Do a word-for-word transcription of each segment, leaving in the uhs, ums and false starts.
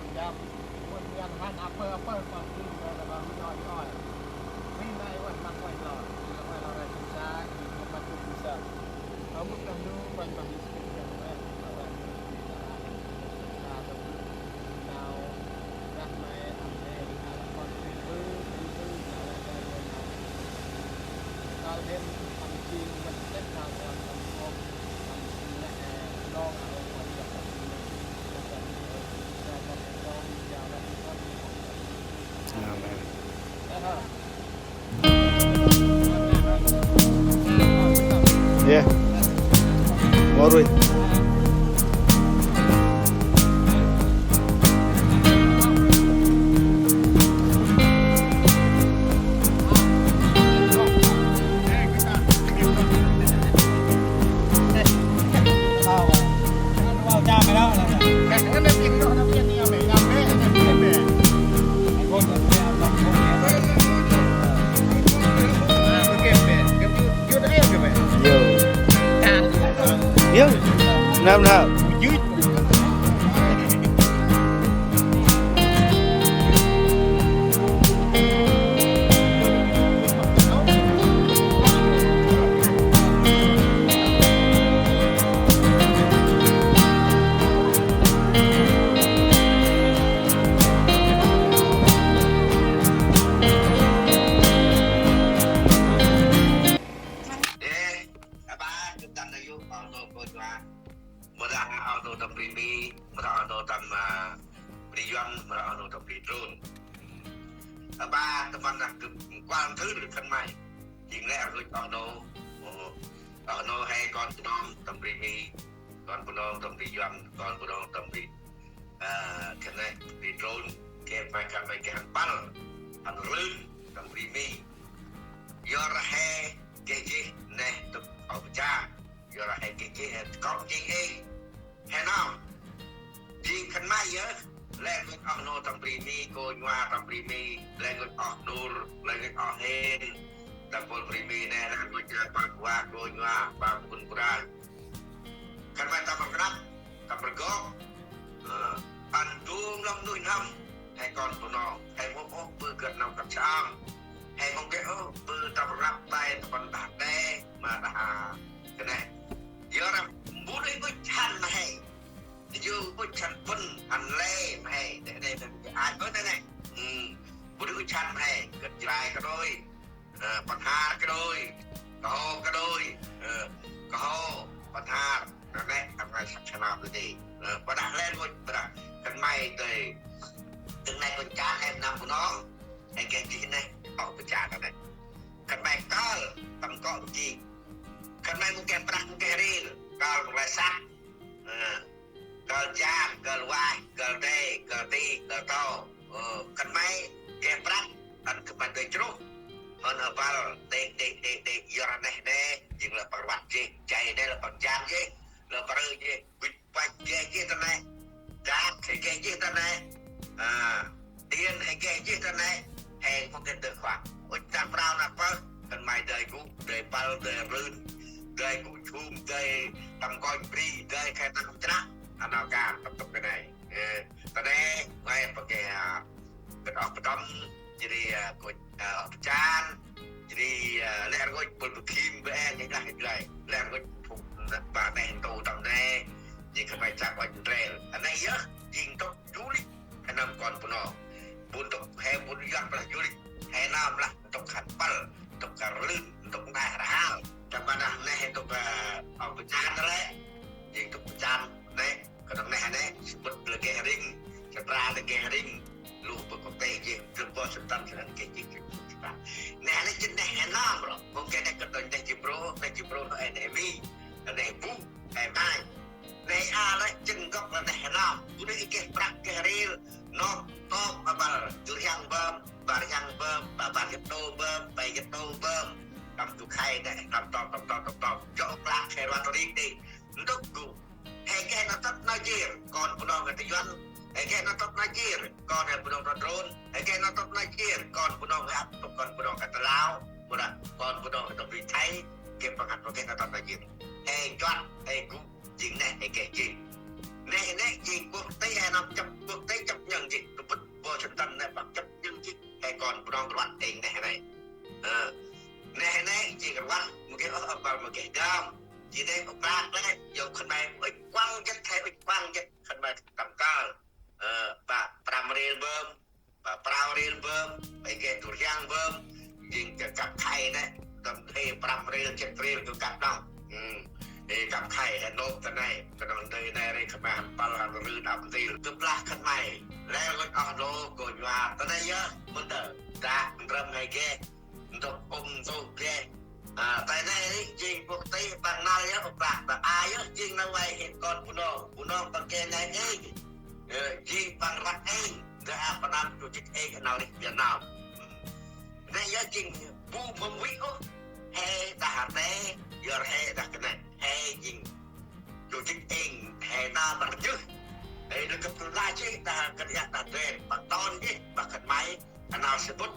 Ôi, jam. Ôi, jam hăn apơ, apơ, apơ, apơ, apơ, apơ, apơ, apơ. Ri nai ueh măng ueh lor. Măng ueh lor rai sĭn sa, i măng măng sĭn sa. Ơ, mŭt tah lu, ueh măng sĭn sa, ueh, ueh, ueh. Nau, rah mai, am, ê, ala kon, ri bư, ri bư, nau, ueh, ueh, ueh, nau. Amen. Yeah. Mor ri. Yo. Năm nào? Ê, a ba, chụp tăn ayu, oh no, kônh wa. Mra oh no tâm bri Mi, mra oh no tâm, a, bri Yuăn, mra oh no tâm bri Drôn. A ba, tâm ban năk kơ kuăl thưr khân may. Jêng lĕ rngôch oh no, oh, oh no he kon Bunong tâm bri Mi, kon Bunong tâm bri Yuăn, kon Bunong tâm bri, a, khân may, bri Drôn, geh may khân may geh hăn păl, hăn rlưn, tâm bri Mi. Yor he geh jêh neh tŭp oh bcha. Yor he geh jêh he kŏ jêng ê. He nơm. Jêng khân may yơh. Lĕ rngôch oh no tâm bri Mi, kônh wa tâm bri Mi. Lĕ rngôch oh Nur, lĕ rngôch oh Hên. Tâm mpôl bri Mi neh, lĕ rngôch, a, păng wa, kônh wa, păng bun brai. Khân may tâm rnglăp, tâm rgok. Ơ, ăn dŭm lŏng nuih n'hâm. He kon Bunong, he mâu ôh ƀư gâp nau gâp sơm. He mâu geh ôh ƀư tâm rnglăp tay, tâm ban đah đe, ma đah, a, kơt neh. Yor ri, bu dơi ŭch hăn ma he. Yor ŭch hăn pŭn, hăn lĕ ma he. Đe, đe, đe, đe, ai bơh đe neh. Ơ, bu dơi ŭch hăn ma he. Gâp Jrai kơ đôi. Ơ, Pahnar kơ đôi, Kơho kơ đôi, ơ, Kơho, Pahnar, rnglăp, rnglăp săk sơnap đôi đê. Ơ, ƀiălah lĕ rngôch, ƀiălah khân may dơi. Tơng neh kônh chan he năm Bunong, he geh jêh neh oh bcha neh. Khân may kơl tâm kŏ jêng. Khân may mâu geh prăk mâu geh ril, kơl mâu lĕ săk. Ơ. Kơl jan, kơl vah, kơl đê, kơl ti, kơl to. Ơ, khân may geh prăk, ăn khân may dơi chroh. Hơn hơbăl, đê, đê, đê, đê, yor neh neh, jêng lĕ păng rvăt jêh, jay neh lĕ păng jan jêh, lĕ păng rơ jêh, gŭch pach geh jêh ta neh. Dak, he geh jêh ta neh. A. Điện he geh jêh ta neh, he mâu geh dơi khoa. Ŭch ta prao năk pơh, khân may dơi gŭ, dơi păl, dơi rlưn, dơi gŭ jum, dơi tâm kônh bri, dơi khay tâm chră, a nau kan, tâm tŭp kơt neh. Ơ, ta neh, may păng geh, a, gâp oh bơh tăm, jêh ri, a, kônh, a, oh bơh chan, jêh ri, a, lĕ rngôch mpôl bơh khim, bơh êng, jêh ri, lĕ rngôch phung, ba neh ntu tâm neh, jêh khân may chak uănh ndrel. A neh yơh, jêng tŭp du lịch, he nơm kon Bunong. Bu ntŭk he bu yơh lah du lịch, he nơm lah ntŭk hăn păl, ntŭk kar lưn, ntŭk ndah rhal. Tâm ban neh he ntŭk, ơ, oh bơh chan lĕ. Jêng ntŭk bơh chan neh, kơt neh neh, sămƀŭt lĕ geh ring, sătra lĕ geh ring. Lu bơh kŏ tê jêh, gâp bơh sămtăn sămtăn geh jêh, geh jêh sămtăn. Neh lĕ jêng neh he nơm ro. Mâu geh neh kơt neh jêh bro, neh jêh bro nô e neh mi, neh bu, he mai. Neh a lĕ jêng gâp lĕ neh he nơm. Bu neh i geh prăk geh ril, nôk tôk, a ƀă, jur hiăng bơm, bar hiăng bơm, ba bar yăt tô bơm, pe yăt tô bơm. Tâm du khay neh, tâm tŏm, tâm tŏm, tâm tŏm. Jŏ klak khay rvăt ri đê. Ntŭk gŭ. He geh nau tât nau jêr, kon Bunong geh ta Yuăn. He geh nau tŭp nau jêr, kon he Bunong ta drôn. He geh nau tŭp nau jêr, kon Bunong he ăp tŭp, kon Bunong he ta Lao, mâu dah kon Bunong he ta bri Thai. Geh păng hăn, geh nau tŭp nau jêr. He nchuăt, he gŭ, jêng neh he geh jêng. Neh nê jêng quốc tế he nơm chấp, quốc tế chấp nhận jêng. Tŭ bĭt bô Washington nê păng chấp nhận jêng. He kon Bunong rvăt êng neh nê. Ơ. Neh nê jêng rvăt, mâu geh ôh, ăp băl mâu geh dơm. Jêng nê ôp băk lĕ, yơn khân may ŭch kuăng jêt, he ŭch kuăng jêt, khân may tâm kơl. Ơ, ba prăm rêl bơm, ba prao rêl bơm, ba geh du rhiăng bơm, jêng kơ kăp khay nê, tâm he prăm rêl, jêt rêl kơ kăp đŏng. Ơ, he kăp khay, he nôk ta nê, kơnơ̆ng ndơ nê rê khân may hăn păl hăn rưn ăp ntil, kơp lah khân may. Lĕ rngôch oh nô, kônh va, ta nê yơh, mâu tơ, dak, ndrơm he geh, ntŭk ŭm ntŭk geh. Ơ, ta nê rê jêng quốc tế păng năl yơh, ôp băk, băk a yơh, jêng nau vay he kon Bunong, Bunong păng geh neh êng. Ơ, jêng păng rvăt êng, ndơ a păng năl chủ tịch êng nau rêh Việt Nam. Nê yơh jêng bu mâu vĭ ôh, he dah rtê, yor he dah kơnê̆, he jêng chủ tịch êng, he nau păng jêh. He nơh kơp la jêh, dah kơt yă dah dren, păng ton jêh, păng khân may, nau sơbŭt,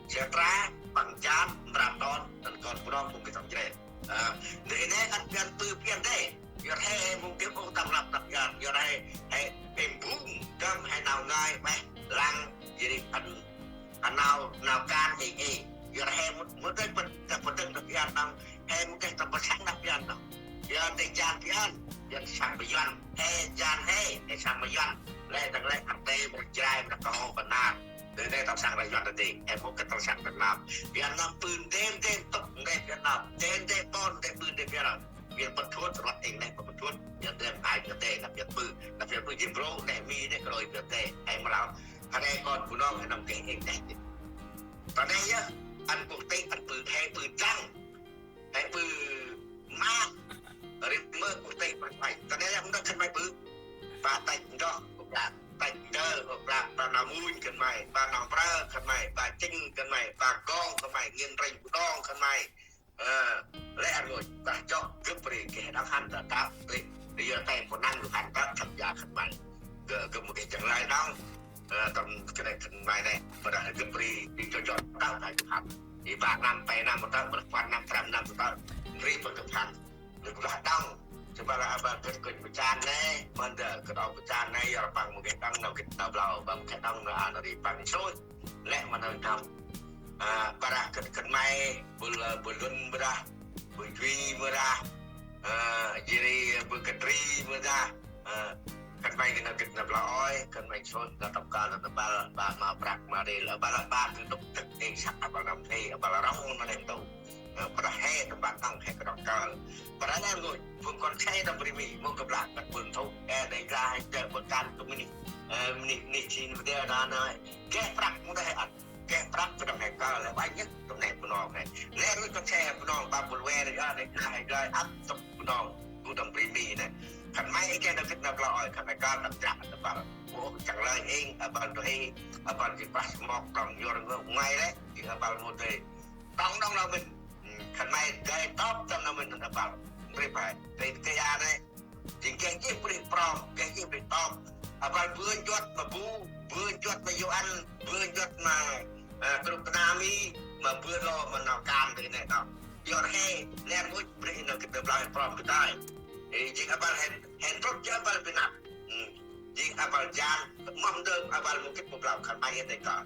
sơtra, păng jan, mra ton, năn kon Bunong mâu geh tâm jren. Ơ, ndơ nê ăn pian pư pian dê. Yor he, he mâu geh ôh tâm rnglăp tâm jan. Yor he, he, he mbung, dơm he nau ngai, beh, lăng, jêh ri ăn, ăn nau, nau kan, êng, êng. Yor he mâu, mâu dơi pơ, tâm pơ dâng tâm jan nơh. He mâu geh tâm pơ săng tâm jan nơh. Yor dê jan pian, jan săng ma yuăn. He jan he, he săng ma yuăn. Lĕ dâng lĕ ăn tê, mâu jrai, mâu kơho, bơnar. Ndơ nê tâm săng rah yuăn ta dê, he mâu geh tâm săng Việt Nam. Việt Nam pư ndêm ndêm tŭk ndê Việt Nam, ndêm ndêm ƀon ndê pư ndê Việt Nam. Việt Nam pơt thuôt, rvăt êng nê pơt thuôt. Việt Nam ai ta dê, năp Việt pư, năp Việt pư jêng brô, nê mi nê krôi Việt dê, he mâu lao. Hăn he kon Bunong, he nơm geh êng nê. Ta nê yơh, ăn quốc tế, ăn pư, he pư tăng. He pư ma, ri mơ quốc tế păng may. Ta nê yơh, mâu dah khân may pư. Ba têch ndoh, ôp băk, têch ndơ, ôp băk, ba nau munh khân may, ba nau mprơ khân may, ba chĭng khân may, ba gong khân may, ngên rênh bu đong khân may. Ơ, lĕ rngôch, dah chok, gâp ri, geh đŏng hăn ta, ta, ri, ri yơ tê, pô năng lu hăn ta, tham gia khân may. Gâp, gâp mâu geh jăng lơi đŏng. Ơ, tâm kơnê̆ khân may nê, mâu dah gâp ri, ri chok chok, ta, ta, gâp hăn. Ri ba năm, pe năm, ta, mâu dah puăn năm, trăm năm, ta, ri păng gâp hăn. Gâp lah đŏng. Sĭ băl a băl gĭt kŭnh pơchan nê, mâu dah gĭt ôh pơchan nê, yor păng mâu geh đŏng nau gĭt nau blau, bơh mâu geh đŏng nau a nau ri păng sui. Lĕ mâu nau tâm. Ơ, bơh dah gĭt khân may, bu, bu Lun mâu dah, bu Jui mâu dah, ơ, jêh ri bu Kơt Ri mâu dah, ơ, khân may geh nau gĭt nau blau ôi, khân may sui, nau tâm kơl, nau tâm băl, ba ma prăk, ma rêl, băl, ba gĭt tŭk tŭk, êng săk, băl nơm thê, băl rŏng, ma nêm tŭ. Ơ, băh he tâm ban tăng he kơdŏk kơl. Băh nê rngôch, phung kon khe tâm bri mi, mâu gâp lah, băh phung thŭ, ơ, đe gla he, dơ bơh kan kơ mni. Ơ, mni, mni chin bơh dê đa nê. Geh prăk mâu dê he ăt. Geh prăk kơdŏk he kơl, he băh nhĭt tâm nê Bunong he. Nê rngôch kon khe Bunong, ba bul we rê, ơ, đe gla he, gla he ăt tŭk Bunong, bu tâm bri mi nê. Khân may geh nau gĭt nau blau ôi, khân may kơl nau trăk nau băl. Ơ, chăng lơi êng, ơ, băl tơ êng, ơ, băl jêng pah mok tong yor ngơ, ngai rê, jêng, ơ, băl mâu dê. Tong đŏng nau mĭn. Ơ, khân may dơi tŭp tong nau mĭn nau băl. Bri pai. Bri kơ ya nê. Jêng geh jêh bri prong, geh jêh bri tŭp. Ơ, băl bươn juăt ma bu, bươn juăt ma yuăn, bươn juăt ma, ơ, krŭp knami, ma bươn lŏ ma nau kan tơ nê tŭp. Yor he, lĕ rngôch bri nau gĭt nau blau he prong kơ dơi. Ê, jêng ơ băl he, he trŭt jêh ơ băl bơh năp. Ơ, jêng ơ băl jan, mâm dơm ơ băl mâu gĭt mâu blau khân may dơi kơl.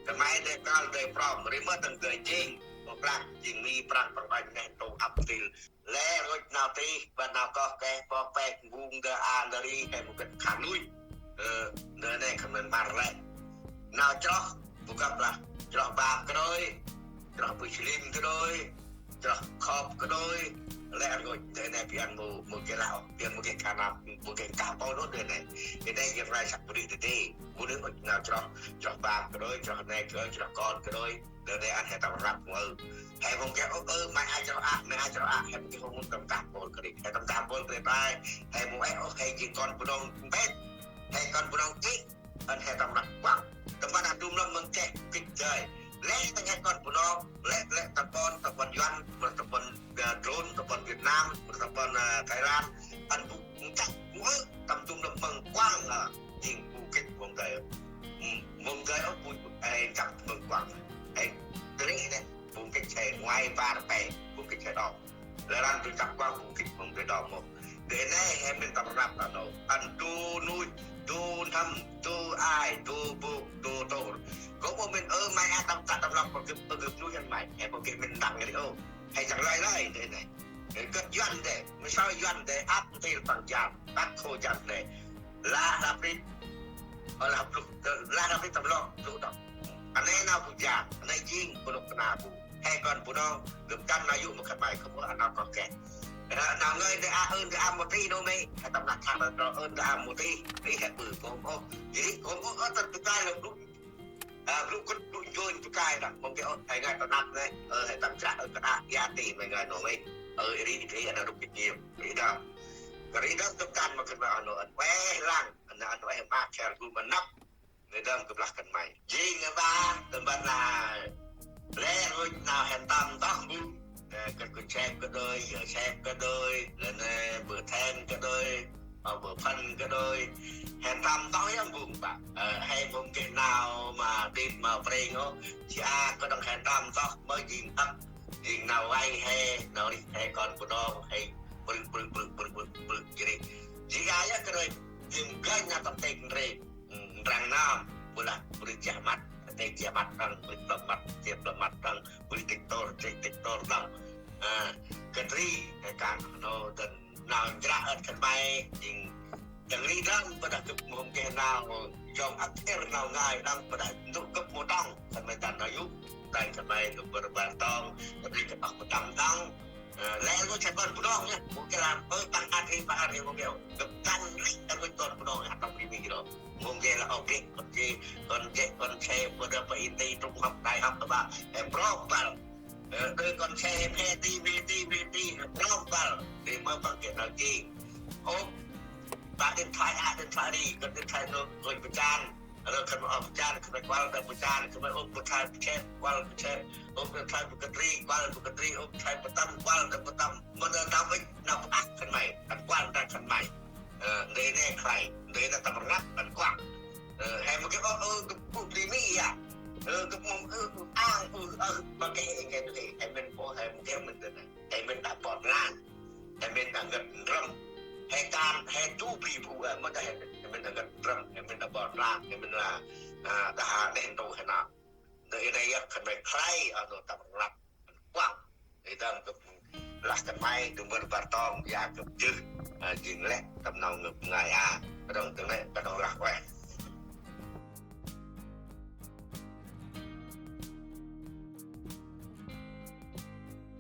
Khân may dơi kơl dơi prong, ri mơ tăng dơi jêng, mâu blau jêng mi prăng prăng banh neh tŭ ăp til. Lĕ rngôch nau tih, băl nau koh keh, pok pek, ngung dơ a, dơ ri, he mâu gĭt khăn nuih. Ơ, dơ nê khân may măr lĕ. Nau chroh, bu gâp lah. Chroh bam kơ đôi, chroh bu slim kơ đôi, chroh khop kơ đôi. Lĕ rngôch, dơ nê pian mâu, mâu geh lah, pian mâu geh khăn năp, mâu geh kah pô đôi dơ nê. Dơ nê yơh rai săk bri tơ dê. Bu nê ŭch nau chroh, chroh bam kơ đôi, chroh nê kơ, chroh kon kơ đôi. Dơ nê ăn he tâm rnglăp mâu. He mâu geh, ơ, ơ, may ai chroh a, may ai chroh a, he mâu geh mâu tâm kah pô kơ đôi. He tâm kah pô kơ đôi pai, he mâu ê, ơ, he jêng kon Bunong mbet. He kon Bunong jêh, ăn he tâm rnglăp quăng. Tâm ban ăn dŭm lăm mơng keh kĭt dơi. Lĕ tăng he kon Bunong, lĕ, lĕ tâm ban, tâm ban yuăn, tâm ban, ơ, drôn, tâm ban Việt Nam, tâm ban, ơ, Thái Lan. Ăn bu, mâu chăk, mâu ơ, tâm dŭm lăm mơng quăng, ơ, jêng bu kĭt Chăp mơ̆ng kuăng. Ê, tơ ri nê, bŭng kĭt che ngoai bar pe, bŭng kĭt che đŏng. Lĕ răn du chăp kuăng bŭng kĭt mơ̆ng pe đŏng mơh. Dê nê, he mĭn tâm rnăp ta nô. Ăn du nuih, du n'hâm, du ai, du bôk, du tôr. Kŏ mô mĭn ơ mai a tâm ta tâm lŏk pơgâp, pơgâp nuih ăn mai. He pơgâp mĭn tăng ri ôh. He chăng lai lai, dê nê. Ê, kơt Yuăn dê, mơ sao Yuăn dê, ăp ntil păng jan, ăp khô jan dê. Lah rap rit, ơ, lah rap rit, lah rap rit tâm lŏk, lŭ đŏng. Anei nau bu jan, anei jêng bu nôk kna bu. He kon bu nô, gâp dăn nau yô̆ ma khân may khân may ăn nau kŏ kĕ. Ơ, nau ngơi dê a, ơn dê a mô ti nô mê, he tâm năk thang nau trô, ơn dê a mô ti, ri he ƀư kôm ôh. Jêh ri kôm ôh, ơ, tât bu kai lŏk đŭ. Ơ, lŭ kŭt, lŭ njôn bu kai đŏng, mông geh ôh, he ngơi ta năp nê, ơ, he tâm chă, ơ, kna, ya ti, mê ngơi nô mê. Ơ, ri, ri, ana rŭk kinh nghiệm, ri đŏng. Ri đŏng gâp dăn ma khân may ăn nô, ăn ueh lăng, ăn, ăn ueh ma kher gŭ ma năp. Nê dơm gâp lah khân may. Jêng ngơ ba, tâm ban na, lĕ rŭch nau hên tâm tŏh bu. Ơ, kơt kŭt sep kơ đôi, yơ sep kơ đôi, lĕ nê bơ then kơ đôi, ơ, bơ phân kơ đôi. Hên tâm tŏh yơh bŭng ba. Ơ, he bŭng geh nau ma đĭt ma prêng ôh. Jêh a kơ đŏng hên tâm tŏh, mơ jêng ăp, jêng nau vay he, nau rih he kon bu nô, he brư, brư, brư, brư, brư, brư, jêh ri. Jêh a yơh kơ đôi, jêng ganh nau tâm têk ndrê. Ơ, ndrăng nơm, bu lah, bu lah jah măt, tê jah măt đăng, bu lah plơm măt, tê plơm măt đăng, bu lah têk tôr, tê têk tôr đăng. Ơ, kơt ri, he kan, nô, dăn, nau njră ơt khân may, jêng, dăn ri đăng, ƀiădah gâp mông geh nau, jong ăt ir nau ngai đăng, ƀiădah ndŭk gâp mô tŏng, khân may dăn nau yô̆, dăn khân may gâp bar bar tŏng, kơt ri gâp ăt mô tŏng đăng, Ơ, lĕ rngôch he kon bu nô nhá, mông geh lah, ơ, păng ăt ri, păng ăt ri mông geh. Gâp dăn ri, rngôch kon bu nô nhá, tâm ri mi gih đŏng. Mông geh lah, ôkê, kon che, kon che, kon che, bu đa pa in ti, trung học, đại học, ta ba, he prôk băl. Ơ, đôi kon che, he phe ti, phe ti, phe ti, he prôk băl. Đê mơ păng geh nau jêng. Ôk, ba điện thoại, a, điện thoại ri, kon điện thoại nô, kon bu chan. Ơ, khân may ôp bu chan, khân may kuăl đah bu chan, khân may ôp bu chan bu chep, kuăl bu chep, ôp bu chan bu kơt ri, kuăl bu kơt ri, ôp bu chan bu tâm, kuăl đah bu tâm. Mơ nơ tâm ŭch, nau bu ăt khân may, ăn kuăl đah khân may. Ơ, ndê nê khlay, ndê nê tâm rnăp, ăn kuăl. Ơ, he mơ geh ôh, ơ, gâp bu bli mi ya. Ơ, gâp mông, ơ, ang, ơ, ơ, mơ geh, he geh, he mĭn ôh, he mơ geh mĭn đah nê. He mĭn đah bor lan. He mĭn đah ngăt ndrâm. He kan, he du bri bu, ơ, mơ geh he mĭn, he mĭn đah ngăt ndrâm, he mĭn đah bor lan, he mĭn lah, a, đah ha neh ntu he nơm. Ndơ i nây yơh khân may khlay, a, nô tâm rnăp, kuăng. Ê dâng gâp lah khân may, du mơ bar tŏng, ya gâp jưh, a, jêng lĕ, tâm nau ngăp ngai a. Kơt đŏng tơng lĕ, kơt đŏng lah ueh.